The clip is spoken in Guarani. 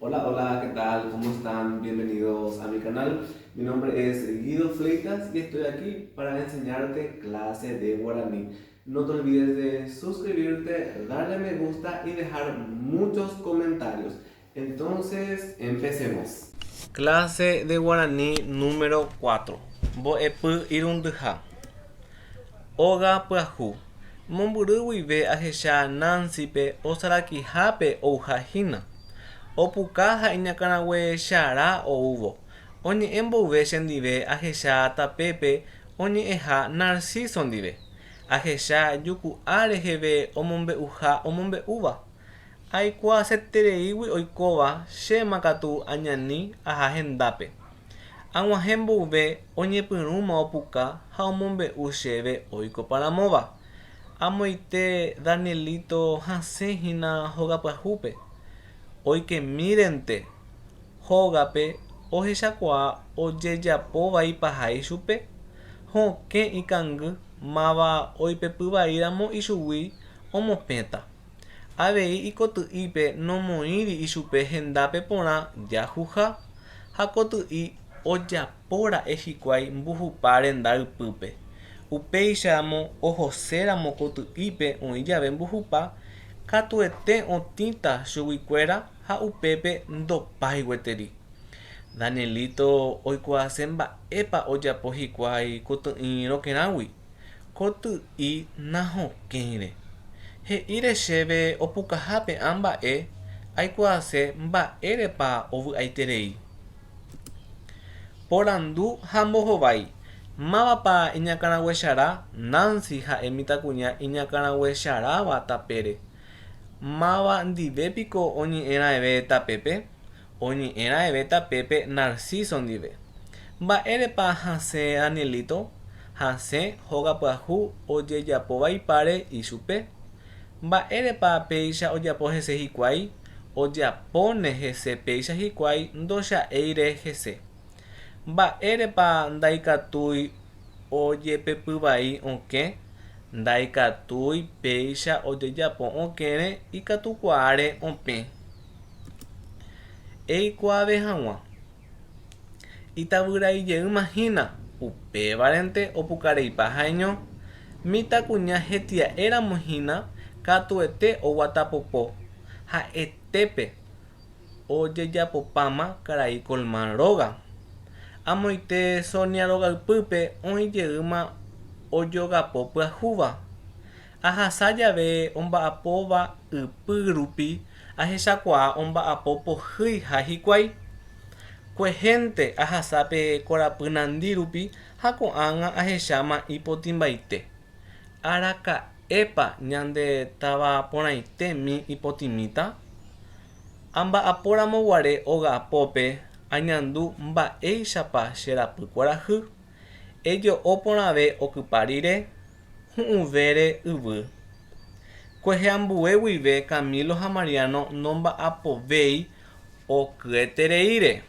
Hola, hola, ¿qué tal? ¿Cómo están? Bienvenidos a mi canal. Mi nombre es Guido Fleitas y estoy aquí para enseñarte clase de guaraní. No te olvides de suscribirte, darle me gusta y dejar muchos comentarios. Entonces, empecemos. Clase de guaraní número 4. Mbo'epy irundyha. Óga pyahu. Mombyry guive ahecha Nancy-pe osarakihápe ouha hína. Opuka ha iñakãrague chara oúvo. Oñe'ẽ mboyve chendive ahecha tapépe oñe'ẽha Narciso ndive. Ahecha juku'a reheve omombe'uha omombe'úva. Aikuaasetereígui oikóva, chéma katu añani aha hendápe. Ag̃uahẽ mboyve oñepyrũma opuka ha omombe'u chéve oikoparamóva. Amoite Danielito hasẽ hína hogapyahúpe. Oikemírente hógape ohechakuaa ojejapo vaipaha ichupe. Hokẽ ikangy máva oipepyvaíramo ichugui omopẽta. Avei ikoty'ípe nomoĩri ichupe hendápe porã jahuha, ha koty'i ojapóra'e hikuái mbuhupa renda ypýpe. Upéicharamo ohoséramo koty'ípe oĩ jave mbuhupa, katuete otĩta chuguikuéra ha upépe ndopái gueteri. Danielito oikuaase mba'épa ojapo hikuái koty'i rokẽrãgui. Koty'i nahokẽire. He'íre chéve opukaha pe ã mba'e, aikuaase mba'érepa ovy'aiterei. Porandu ha mbohovái, Mávapa iñakãraguechara? Nancy ha'e mitãkuña iñakãraguecharáva tapére. Máva ndive piko oñe'ẽ raẽve tapépe? Oñe'ẽ raẽve tapépe Narciso ndive. Mba'érepa hasẽ Danielito? Hasẽ hóga pyahu ojejapo vaipáre ichupe. Mba'érepa péicha ojapo hese hikuái? Ojapóne hese péicha hikuái ndocha'éire hese. Mba'érepa ndaikatúi ojepepyvai okẽ? Ndaikatúi péicha ojejapo okẽre ikatukuaáre opẽ. Eikuaave hag̃ua. Itavyrai jeýma hína, upévarente opukareipa ha'eño. Mitãkuña hetia'éramo hína, katuete oguatapopo, ha'etépe ojejapopáma karai Colmán róga. Amoite Sonia rogaypýpe oĩ jeýma ojogapo pyahúva. Ahasa jave omba'apóva ypy rupi ahechakuaa omba'apo pohýiha hikuái. Kuehénte ahasa pe korapy nandi rupi ha ko'ág̃a ahecháma ipotĩmbaite. Araka'épa ñande táva porãitemi ipotĩmíta? Amba'apóramo guare óga apópe añandu mba'éichapa che rapy kuarahy. Ejo'o porãve okypa rire, hu'ũvére yvy. Kuehe ambue guive Camilo ha Mariano nomba'apovéi okyetereíre.